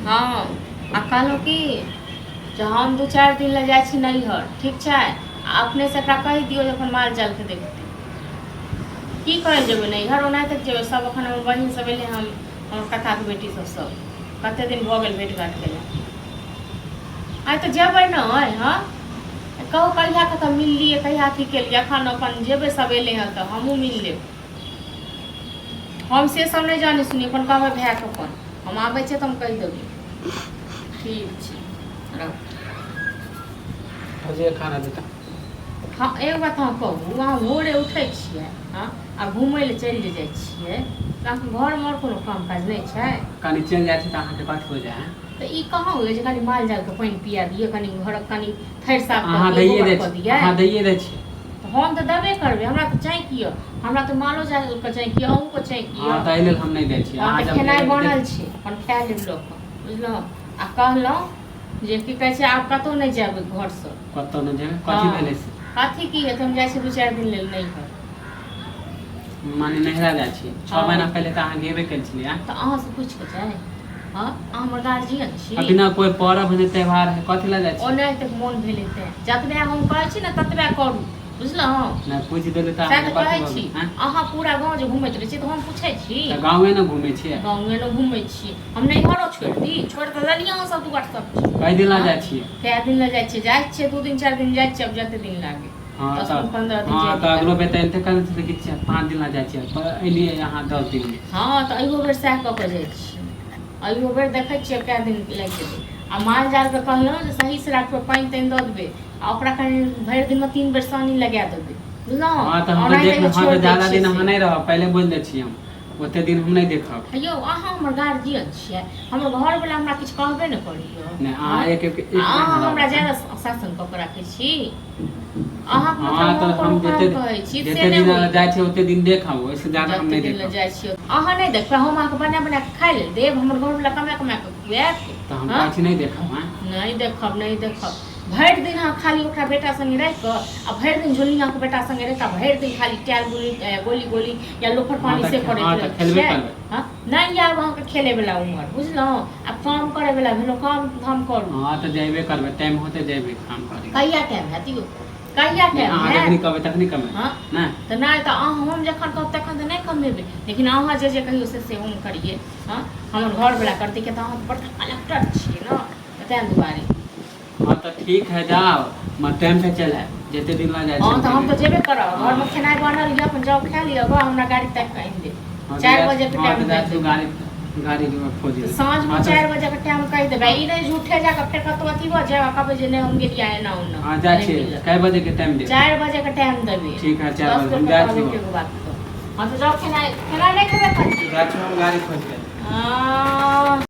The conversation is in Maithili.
हँ, आ कहलहुँ की जे हम 2-4 दिन लए जाइ छी नैहर, ठीक छै? आ अपनेसँ एकरा कहि दियौ जे अपन माल जालके देखतै। की करै जेबै नैहर? ओनाहिते जेबै सब। एखन हमर बहिन सब एलै हन, हमर ककाके बेटी सब, सब कते दिन भऽ गेल भेट घाट केला। आइ तऽ जेबै ने। हँ, कहू कहिया कतऽ मिललियै, कहिया अथी केलियै। एखन अपन जेबै, सब एलै हँ तऽ हमहूँ मिल लेब। हम से सब नहि जानी सुनी, अपन कहबै भायके, अपन हम आबै छियै तऽ हम कहि देबै। ठीक छै, रख। भजिया खाना देता। हँ, एक बात अहाँ कहू, अहाँ भोरे उठै छियै, हँ, आ घुमै लए चलि जे जाइ छियै तऽ अहाँके घरमे आओर कोनो काम काज नहि छै? कनि चलि जाइ छी तऽ अहाँके कथी हो जाइ है? तऽ ई कहाँ होइए जे कनि माल जालके पानि पिया दियै, कनि घरक कनि थैर साफ कऽ अहाँ दियै, दैए गोबर दै कऽ छी। दियै। अहाँ दैए दै छी। तऽ हम तऽ देबे करबै, हमरा तऽ चाँकि यऽ, हमरा तऽ मालो जालके चाँकि यऽ, अहूँके चाँकि हँ यऽ। तऽ एहि लेल हम नहि दै छी। हँ अहाँ तऽ जब खेनाइ देबै बनल छै, अपन खाए लेब लऽ कऽ, बुझलहुँ? आ कहलहुँ जे की कहै छै, आब कतहु नहि जायब घरसँ। कतहु नहि जेबै? कथी हँ भेलै से? कथी की हेतै, हम जाइ छी 2-4 दिन लेल नैहर। माने नैहरा जाइ छी? 6 हँ महीना पहिले तऽ अहाँ गेबे कयल छलियै। तऽ अहाँसँ पूछि कऽ जाइ? हँ, अहाँ हमर गार्जियन छी? अभी ना कोइ पर्व है, त्यौहार है, कथी लए जाइ ओ छी? नहि तऽ मोन भेलै तेँ। जतबे हम कहै छी ने ततबे करू, बुझलहुँ? नहि पूछि देली तऽ सएह अहाँके तऽ कथी कहै भऽ छी। गेल? आँय? अहाँ पूरा गाँव जे घुमैत रहै छी तऽ हम पूछै छी? तऽ गाँवे ने घूमै छियै। गाँवे ने घुमै छी। हम नैहरो छोड़ि दी? छोड़ि तऽ देलियै अहाँ सब दुआर सब चीज। कई दिन लए हँ जाइ छियै? कए दिन लए जाइ छियै? जाइ छियै 2 दिन 4 दिन जाइ छियै, आब जते दिन लागै। हँ दस तऽ दिन 15 दिन हँ जे तऽ दिन अगलो लागै। बेर तऽ एलते कहने छलै कि 5 दिन लए जाइ छियै, पर एलियै अहाँ 10 दिनमे। हँ, तऽ अहियो बेर सएह कऽ कऽ जाइ छियै। अहियो बेर देखै छियै कए दिन लागि जेतै। आ माल जालके कहलहुँ जे सहीसँ राखबै, पानि तानि दऽ देबै आ ओकरा कनि भरि दिनमे 3 बेर सानी लगा देबै, बुझलहुँ? हँ तऽ हम तऽ ओनाहिते देख जे हँ तऽ छोड़ि दै ज्यादा छियै दिन अहाँ से नहि रहब, पहिले बोलि दै छी, हम ओते दिन हम नहि देखब। यौ, अहाँ हमर गार्जियन छियै, हमर घरवला हमरा किछु कहबे ने करैए। नहि, अहाँ हँ एक एक एक आ अहाँ महीना हमरा रहब। ज्यादा शासन कऽ कऽ राखै छी। अहाँके हँ मतलब तऽ हम कोनो हम काम जते कहै छी से जते नहि दिन होइए। जाइ छियै ओते दिन देखब, ओहिसँ ज्यादा हम जते नहि दिन लए देखब। जाइ छियै अहाँ नहि देखबै, हम अहाँके बना बना कऽ खाइ लेल देब? हमर घरवला कमा कमा कऽ खुआएत? तऽ हम हँ कहै छी नहि देखब। आँय? नहि देखब, नहि देखब। भरि दिन अहाँ खाली ओकरा बेटा संगे रहि कऽ आ भरि दिन झोलियाके बेटा संगे रहि कऽ भरि दिन खाली टायल गोली गोली गोली या लोफर हँ पानी तऽ से करैत हँ तऽ रहै खेलबे छियै। करबै। हँ, नहि आब अहाँके खेलैवला उमर, बुझलहुँ? आब काम करैवला भेलहुँ, काम धाम करू। हँ तऽ जयबे करबै, टाइम होतै जयबै काम करै। कहिया टाइम हैत यौ? कहिया नहि टाइम अहाँ जखनी हैत? कहबै तखनी कमेबै। हँ नहि तऽ नहि तऽ अहाँ, हम जखन कहब तखन तऽ नहि कमेबै, लेकिन अहाँ जे जे कहियौ से से हम करियै। हँ, हमर घरवला करतै, किया तऽ अहाँ तऽ बड़का कलेक्टर छियै ने, तऽ ताहि दुआरे। हँ तऽ ठीक है, जाओ, मगर टाइम पे चलि आयब, जते दिन ला जाइ हँ छी तऽ ओते हम तऽ दिन। जेबे करब। हँ घरमे खेनाइ बनल यऽ, अपन जाउ खा लिअ गऽ, हमरा गाड़ी ताकि कऽ आनि देब। हँ तऽ 4 जाइ बजेके हँ टाइम तऽ जाइ कहि छी देबै। गाड़ी गाड़ी खोजे तऽ लए। साँझमे हँ तऽ 4 बजेके टाइम कहि देबै। हँ ई नहि झूठे जा कऽ फेर कतहु अथी भऽ जायब आ कहबै जे नहि हम गेलियै एना ओना। हँ, जाइ नहि छी। मिलत। कै बजेके टाइम देब? 4 बजेके टाइम देबै। ठीक है, 4 दस बजे हम बेरके जाइ कहबै छी। एके गो बात तऽ। हँ तऽ जाउ, खेनाइ खेनाइ नहि खेबै कथी? जाइ छी हम गाड़ी खोजि कऽ। हँ।